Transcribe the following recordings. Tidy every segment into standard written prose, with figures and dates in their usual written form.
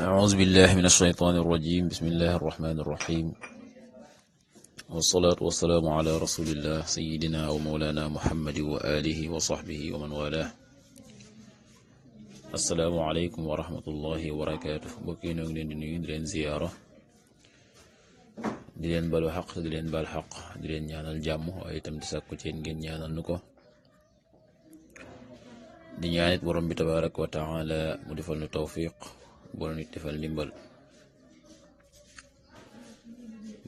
أعوذ بالله من الشيطان الرجيم بسم الله الرحمن الرحيم والصلاة والسلام على رسول الله سيدنا ومولانا محمد وآله وصحبه ومن والاه السلام عليكم ورحمة الله وبركاته بوكي نoo ngi leen di nuyu di leen ziyaara di leen balu xaq di leen bal xaq di leen ñaanal jàmm waaye itam di sàkku ci ngeen ñaanal nu ko di ñaanit borom bi tabaaraka wa taala mu defal nu tawfiq borom nit defal ndimbal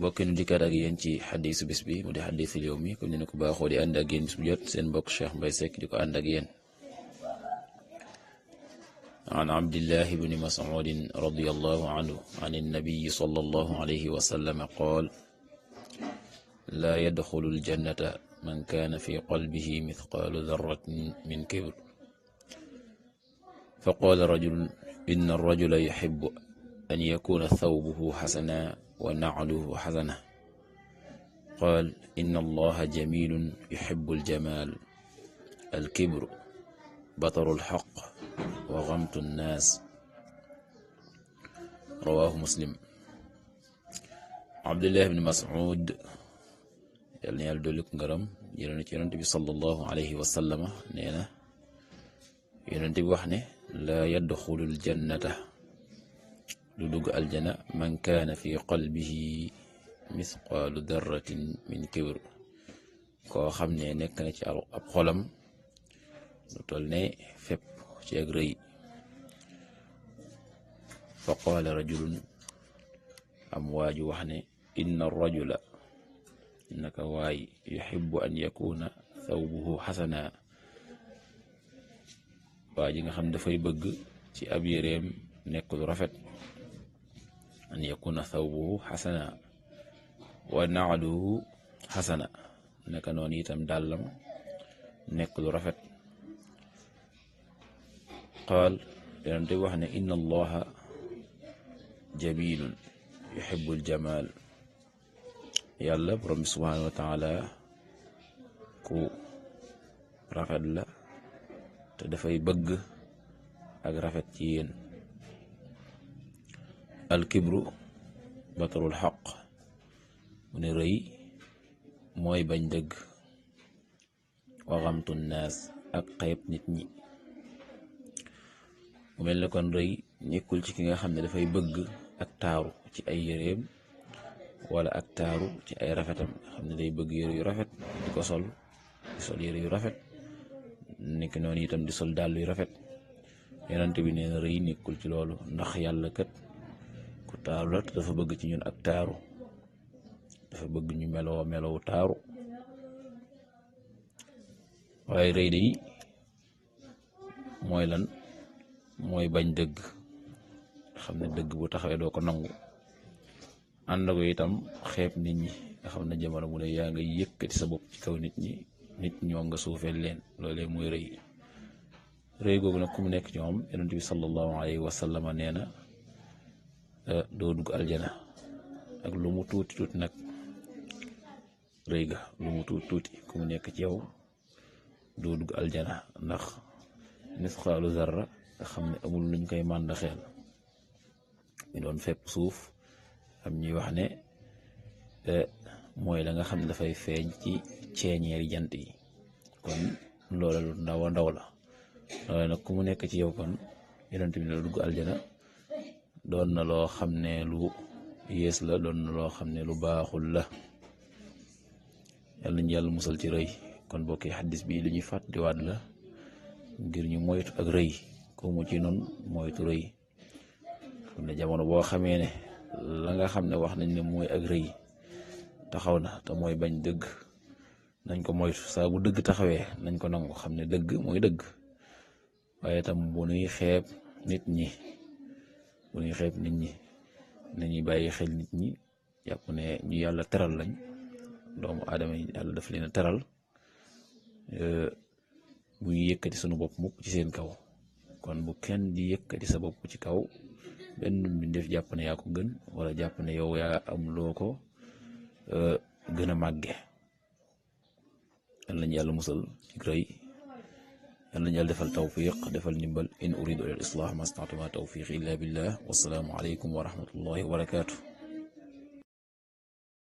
bokki nu dikkaat ak yéen ci xadiisu bis bi mu di xadiisul yawmi comme ni ko baaxoo di ànd ak yéen bis bu jot seen mbokk Cheikh Mbaye Seck di ko ànd ak yéen an abdillahi bni mas'udin radiyallahu anhu an annabiyi sallallahu alayhi wa sallam qaal laa yadxulu aljannata man kaana fi qalbihi mithqaalu darratin min kibr fa qaala rajulun inna arrajula yuhibbu an yakuna thawbuhu xasana wa nacluhu xasana qaal inna allaha jamilun yuhibbu aljamal alkibru bataru alxaq wa gamtu nnaas rawaahu muslim. Abdullah ibn Mas'ud yal na yàlla dolli ko ngërëm jëlee na ci yonent bi sallallahu alayhi wa sallama nee na yonent bi wax ne laa yadxulul jannata du dugg aljana man kaana fi qalbihi misqaalu darratin min kibr koo xam ne nekk na ci ab xolam lu tol ne fépp ci ak rëy fa qaala rajulun am waaju wax ne inna rajula naka waay yuhibbu an yakuna thawbuhu xasana waa ji nga xam dafay bëgg ci ab yéreem nekk lu rafet an yakuna thawbuhu xasana wa na'luhu xasana naka noonu itam dàllam nekk lu rafet qaal yonent bi wax ne inna allaha jamilun yuhibbul jamal yàlla borom bi subhanahu wa taala ku rafet la te dafay bëgg ak rafet ci yéen alkibru batarul xaq mu ne rëy mooy bañ dëgg wa xamtu naas ak xeeb nit ñi mu mel ne kon rëy nekkul ci ki nga xam ne dafay bëgg ak taaru ci ay yéreem wala ak taaru ci ay rafetam nga xam ne day bëgg yére yu rafet di ko sol di sol yére yu rafet nekk noonu itam di sol dàll yu rafet yonent bi nee na rëy nekkul ci loolu ndax yàlla kat ku taaru la te dafa bëgg ci ñun ak taaru dafa bëgg ñu melow taaru waaye rëy de mooy lan mooy bañ dëgg xam ne dëgg bu taxawee doo ko nangu ànd ko itam xeeb nit ñi nga xam ne jamono bu ne yaa nga yëkkati sa bopp ci kaw nit ñi nit ñoo nga suufeel leen loolee mooy rëy googu nag ku mu nekk ci moom yonent bi sallallahu alayhi wa sallam nee na doo dugg aljana ak lu mu tuuti tuuti nag rëy ga lu mu tuuti tuuti ku mu nekk ci yow doo dugg aljana ndax misqaalu zarra nga xam ne amul luñ koy màndaxeel mi doon fépp suuf am ñuy wax ne mooy la nga xam ne dafay feeñ ci ceeñeeri jant yi kon loola lu ndaw a ndaw la loola nag ku mu nekk ci yow kon yonent bi la dugg aljana doon na loo xam ne lu yées la doon na loo xam ne lu baaxul la yàlla nañu yàlla musal ci rëy kon bokki xaddis bi lu ñuy fàttaliwaat la ngir ñu moytu ak rëy ko mu ci noonu moytu rëy xam ne jamono boo xamee ne la nga xam ne wax nañ ne mooy ak rëy taxaw na te mooy bañ dëgg nañ ko moytu saa bu dëgg taxawee nañ ko nangu xam ne dëgg mooy dëgg waaye tam bu ñuy xeeb nit ñi nañuy bàyyi xel nit ñi jàpp ne ñu yàlla teral lañ doomu aadama yi yàlla daf leen a teral bu ñu yëkkati sunu bopp mukk ci seen kaw kon bu kenn di yëkkati sa bopp ci kaw benn mbindeef jàpp ne yaa ko gën wala jàpp ne yow yaa am loo ko gën a màgge yal nañu yàlla musal ci rëy yal nañu yàlla defal tawfiq defal ndimbal in uridu ila al islah ma stata'tu ma tawfiqi illa billah wassalaamu aleykum wa rahmatullahi wa barakatuh